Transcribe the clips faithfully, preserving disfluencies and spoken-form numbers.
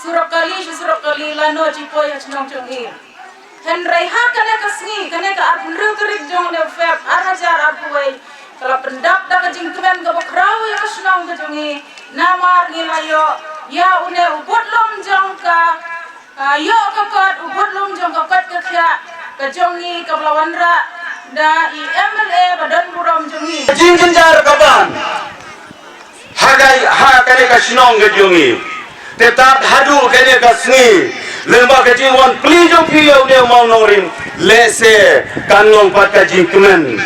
surok kali sha surok kali lano chi poi ha shnong jong i. Hynrei ha kane ka sngi, kane ka arphew hynriew tarik jong une u Feb ar hajar arphew wei, ka la pyndap da ka jingkmen kaba khraw ïa ka shnong ka jong i. Namar ngi la ïoh ïa une u budlum jong ka, ah, ïoh ka kot, u budlum jong ka kot ka khiah ka jong i kaba la wanrah da i M L A ba don burom jong i. Jingjynjar ka ban ha ka, ha kane ka shnong ka jong i. Te tad haduh kane ka sngi, lyngba ka jingwan plie jong phi ïa une u mawnongrim, lehse kan long pat ka jingkmen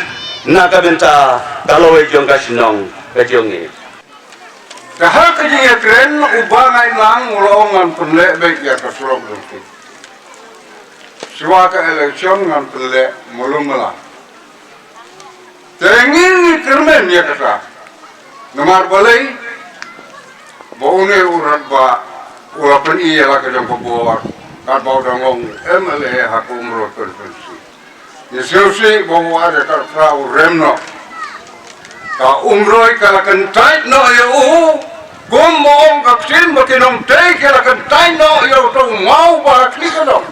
na ka bynta ka lawei jong ka shnong ka jong i. Te ha ka jingïakren uba nga ïalang u la ong ngan pynleh beit ïa ka surok jong phi. Shuwa ka election ngan pynleh, mlung mlan. Te ngi ngi kyrmen ïa kata. Namar balei? Ba une u rangbah u la pyni ïa la ka jong ka bor, katba u dang long M L A ha ka Umroi constituency. Ngi sngewsih ba u Arjakathra u rem noh. Ka Umroi ka la kyntait noh ïa u. Kum ba ong ka ktien ba ki nongtei ki la kyntait noh ïa uto u maw ba ha khlieh ka dong.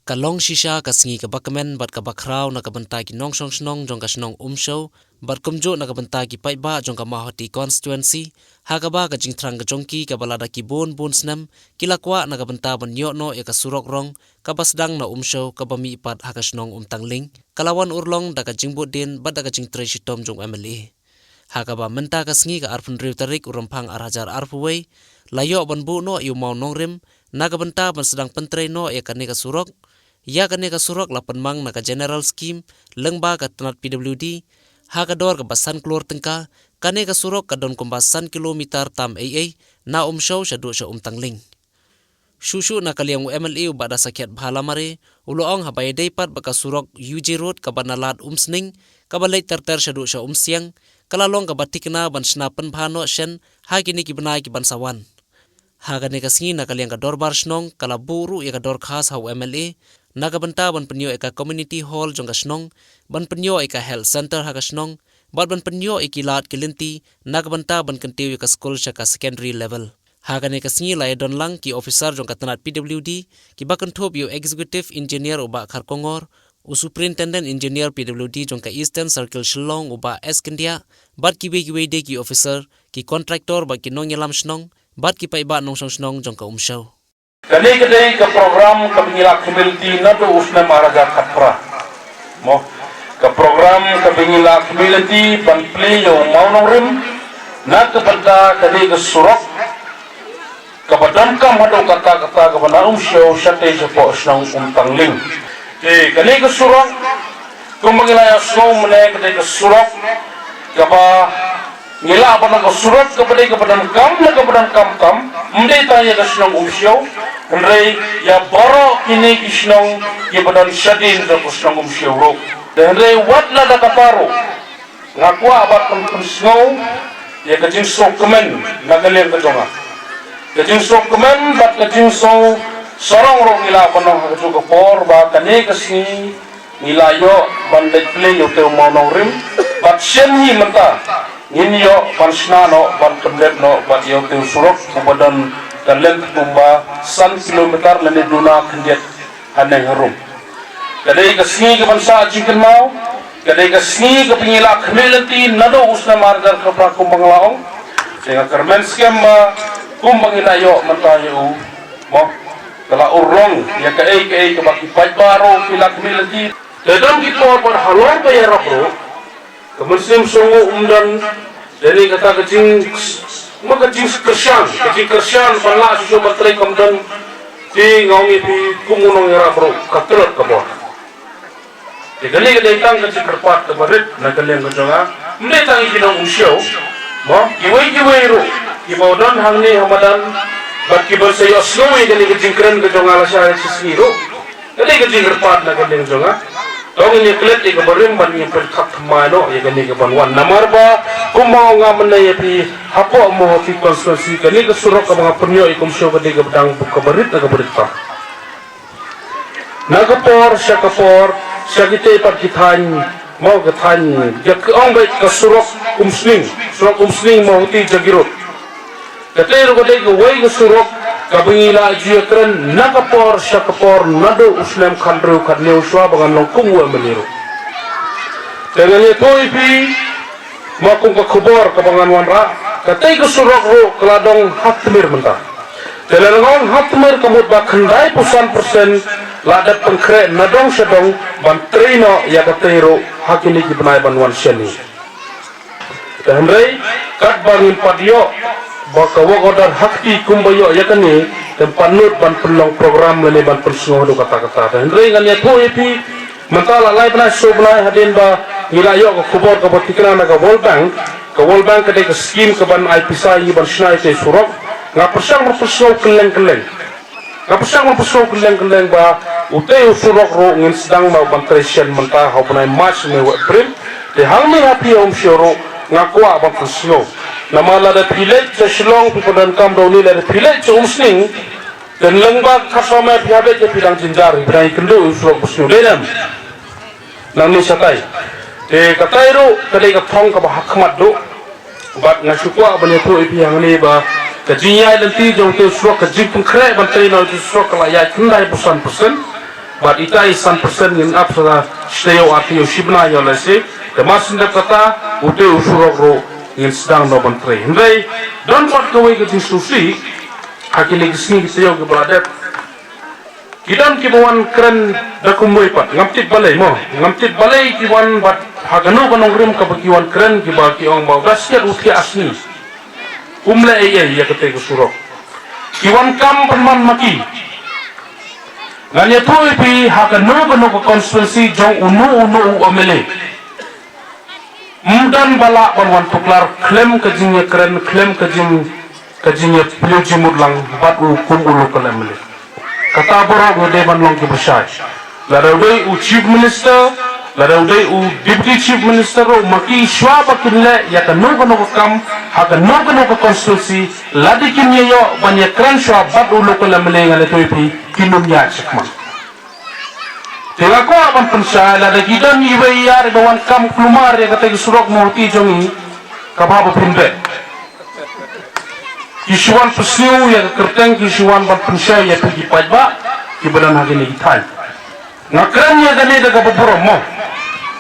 Ka long shisha ka sngi kaba kmen bad kaba khraw na ka bynta ki nongshong shnong jong ka shnong Umshaw, bad kumjuh na ka bynta ki paidbah jong ka Mawhati constituency, ha kaba ka jingthrang ka jong ki kaba lada ki bun bun snem ki la kwah na ka bynta ban ïoh noh ïa ka surok rong kaba sdang na Umshaw kaba mih pat ha ka shnong Umtangling, ka la wan urlong da ka jingbuddien bad da ka jingtrei shitom jong u M L A. Ha kaba mynta ka sngi ka arphew hynriew tarik u Rymphang ar hajar arphew wei, la ïoh ban buh noh ïa u mawnongrim na ka bynta ban sdang pyntrei noh ïa kane ka surok. Ïa kane ka surok la pynmang na ka General Scheme lyngba ka tnat P W D ha ka dor kaba san klur tyngka. Kane ka surok ka don kumba san kilometer tam ei ei na Umshaw shaduh sha Umtangling. Shuh shuh na ka liang u M L A u Bah Dasakhiat Bhalamare u la ong haba ïadei pat bad ka surok U G Road kaba na lad Umsning kaba leit ter ter shaduh sha Umsiang, ka la long kaba thikna ban shna pynbha noh shen ha kine ki bnai ki ban sa wan. Ha kane ka sngi na ka liang ka dorbar shnong ka la buh ruh ïa ka dorkhas ha u M L A na ka bynta ban pynïoh ïa ka community hall jong ka shnong, ban pynïoh ïa ka health centre ha ka shnong, bad ban pynïoh ïa ki lad ki lynti na ka bynta ban kyntiew ïa ka skul sha ka secondary level. Ha kane ka sngi la ïadon lang ki officer jong ka tnat P W D, kiba kynthup ïa u executive engineer u Bah Kharkongor, u superintendent engineer P W D jong ka Eastern Circle Shillong u Bah S Kyndiah, bad kiwei kiwei de ki officer, ki contractor bad ki nongïalam shnong bad ki paidbah nongshong shnong jong ka Umshaw. Kane ka dei ka program kaba ngi la khmih lynti naduh u snem ar hajar khatphra. Mo, ka program kaba ngi la khmih lynti ban plie ïa u mawnongrim na ka bynta kane ka surok kaba donkam haduh katta katta kaba na Umshaw shatei shapoh shnong Umtangling. Te kane ka surok, kumba ngi la ïohsngew mynne, ka dei ka surok kaba ngi lah ban ong ka surok kaba dei kaba donkam, na kaba donkam tam, ym dei tang ïa ka shnong Umshaw, hynrei ïa baroh kine ki shnong kiba don shadien jong ka shnong Umshaw ruh. Te hynrei wat lada kata ruh, nga kwah ban pyn, pynsngew ïa ka jingsngewkmen na ka liang ka jong nga. Ka jingsngewkmen bad ka jingsngew sarong ruh ngi lah ban ong ha kajuh ka por ba kane ka sngi ngi la ïoh ban leit plie ïa utei u mawnongrim, bad shen hi mynta ngin ïoh ban shna noh, ban pyndep noh bad ïa utei u surok uba don ka length kumba san kilometer lane duna khyndiat haneng harum. Ka dei ka sngi kaban sah jingkynmaw, ka dei ka sngi kaba ngi la khmih lynti naduh u snem ar hajar khatphra kumba nga la ong. Te nga kyrmen skhem ba kumba ngi la ïoh mynta ïa u, mo, ka la urlong ïa kaei kaei kaba ki paidbah ruh ki la khmih lynti. Te don ki por ba halor ka ïarap ruh, ka mynsiem sngewnguh um don. Te ne kata ka jing, mo, ka jingkyrshan, ka jingkyrshan ban lah shuh shuh ban trei kam don. Te nga ong ïa phi kum u nongïarap ruh ka tlot ka bor. Te kane ka dei tang ka jingkyrpad kaba rit na ka liang ka jong nga. Ym dei tang ïa ki nong Umshaw, mo, kiwei kiwei ruh kiba don hangne ha madan bad kiban sa ïohsngew ïa kane ka jingkren ka jong nga lashai lashisngi ruh. Ka dei ka jingkyrpad na ka liang jong nga. To ngin ïa klet ïa ka barim ban ïa pynkhap thymmai noh ïa kane kaban wan. Namar ba kumba nga ong mynne ïa phi, hapoh Mawhati constituency kane ka surok kaba nga pynïoh ïa ka Umshaw ka dei kaba dang, kaba rit na kaba rit tam. Na ka por sha ka por, sha kitei pat ki thaiñ, mo, ka thaiñ, ïa ka ong beit ka surok Umsning, surok Umsning Mawhati Jagirot. Katei ruh ka dei kawei ka surok kaba ngi la ju ïakren na ka por sha ka por naduh u snem khathynriew khathynñiew shuwa ba ngan long kum u M L A ruh. Te ngan ïathuh ïa phi, ma kum ka khubor kaba ngan wanrah, katei ka surok ruh ka la dang ha tmier mynta. Te la dang ha tmier ka mut ba khyndaiphew san percent la dep pynkhreh na dong sha dong ban trei noh ïa katei ruh ha kine ki bnai ban wan shane. Te hynrei katba ngim pat ïoh ba ka work order ha kti kumba ïoh ïa kane, te ngim pat nud ban pynlong program lane ban pynsngew haduh katta katta. Te hynrei ngan ïathuh ïa phi, mynta la lai bnai saw bnai hadien ba ngi la ïoh ka khubor kaba thikna na ka World Bank. Ka World Bank ka dei ka skim kaban ai pisa ïa ngi ban shna ïa utei u surok. Nga pyrshang ban pynsngew kylleng kylleng. Nga pyrshang ban pynsngew kylleng kylleng ba utei u surok ruh ngin sdang noh ban trei shen mynta ha u bnai March ne u April. Te hangne ha phi ha Umsning ruh nga kwah ban pynsngew. Namar lada phi leit sha Shillong phi pyndonkam da une, lada phi leit sha Umsning, te lyngba ka Khasawmer phi hap leit, phi dang jynjar, phi dang ïakynduh ïa u surok ba sniew, dei ne em? Nangne shatai. Te katai ruh ka dei ka thong kaba ha khmat duh. Bad nga shu kwah ban ïathuh ïa phi hangne ba ka jingïaid lynti jong utei u surok, ka jingpynkhreh ban trei noh utei u surok ka la ïaid khyndai phew san percent. Bad itai san percent ngin ap sa shi taïew ar taïew shi bnai ïa lade. Te mar syn dep kata utei u surok ruh ngin sdang noh ban trei. Hynrei don pat kawei ka jingsngewsih ha kine ki sngi ki taïew kiba la dep. Ki don kiba wan kren da kumwei pat, ngam tip balei mo, ngam tip balei ki wan bad ha kano ka nongrim kaba ki wan kren, kiba ki ong ba u da sket u thiah sngi. Um leh ei ei ïa katei ka surok. Ki wan kam pynman ma ki. Ngan ïathuh ïa phi ha kano kano ka constituency jong uno uno u M L A. Ym don ba lah ban wan tuklar khlem ka jingïakren, khlem ka jing, ka jingïapyllun jingmut lang bad u kum u local M L A. Kata baroh ngi dei ban long kiba shai. Lada u dei u Chief Minister, lada u dei u Deputy Chief Minister ruh ma ki shuwa ba kin leh ïa kano kano ka kam ha kano kano ka constituency, lada kin ïa ïoh ban ïakren shuwa bad u local M L A, ngan ïathuh ïa phi kin ym ïaid shakhmat. Te nga kwah ban pynshai, lada ki don iwei iar iba wan kam kulmar ïa katei ka surok Mawhati jong ngi, kaba bha ba phin beh. Ki shu wan pynsngew ïa ka kyrteng, ki shu wan ban pynshai ïa phi ki paidbah kiba don ha kine ki thaiñ. Nga kren ïa kane da kaba burom mo.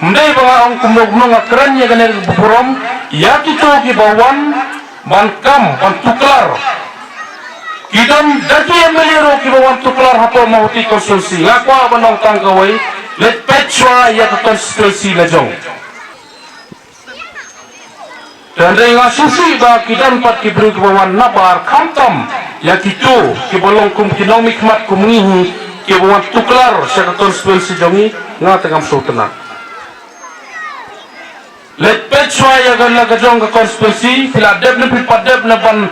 Ym dei ba nga ong kumno kumno, nga kren ïa kane da kaba burom ïa kito kiba wan ban kam, ban tuklar. Ki don da ki M L A ruh kiba wan tuklar hapoh Mawhati constituency. Nga kwah ban ong tang kawei, leit peit shuwa ïa ka constituency la jong. Te hynrei nga sngewsih ba ki don pat ki briew kiba wan nabar, khamtam ïa kito kiba long kum ki nongmihkhmat kum ngi hi, kiba wan tuklar sha ka constituency jong ngi, nga te ngam sngewtynnat. Leit peit shuwa ïa ka la ka jong ka constituency, phi la dep ne phi pat dep ne ban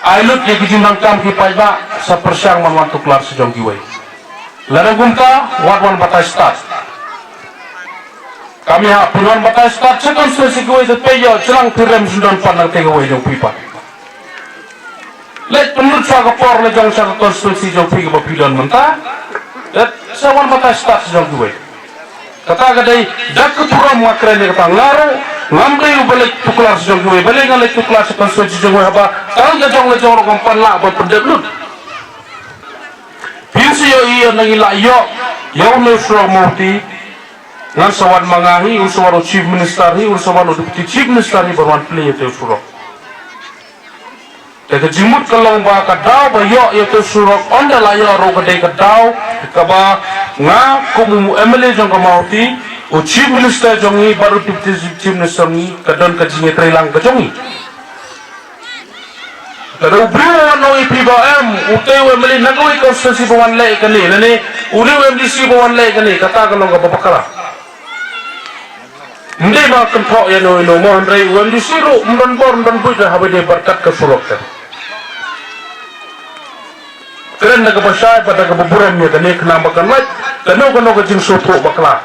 ai lut ïa ki jingdonkam ki paidbah, sa pyrshang ban wan tuklar sha jong kiwei. Lada kumta, wat wan batai stad. Kam ïa phi wan batai stad sha constituency kiwei, te peit ïoh shuwa phi rem shu don pat na katei kawei jong phi pat. Leit pynlut sha ka por la jong sha ka constituency jong phi kaba phi don mynta. Leit sa wan batai stad sha jong kiwei. Kata ka dei da ka burom nga kren ïa kata, nga ruh ngam dei uba leit tuklar sha jong kiwei, balei nga leit tuklar sha constituency jong kiwei haba tang ka jong la jong ruh ngam pan lah ban pyndep lut. Phin sa ïohi ïa ngi la ïoh ïa une u surok Mawhati. Ngan sa wan ma nga hi, un sa wan u Chief Minister hi, un sa wan u Deputy Chief Minister hi ban wan plie ïa utei u surok. Te ka jingmut ka long ba ka daw ba ïoh ïa utei u surok, ynda la ïoh ruh ka dei ka daw kaba nga kum u M L A jong ka Mawhati, u Chief Minister jong ngi bad u Deputy Chief Minister ngi ka don ka jingïatreilang ka jong ngi. Lada u briew u wan ong ïa phi ba em, utei u M L A na kawei constituency ba wan leh ïa kane, lane une u M D C ba wan leh ïa kane, kata ka long kaba bakla. Ym dei ba kynthoh ïa no ïa no mo, hynrei u M D C ruh ym don bor ym don buit haba dei bad kat ka surok te. Kren da kaba shai bad da kaba burom ïa kane khnang ba kan lait kano kano ka jingsngewthuh bakla.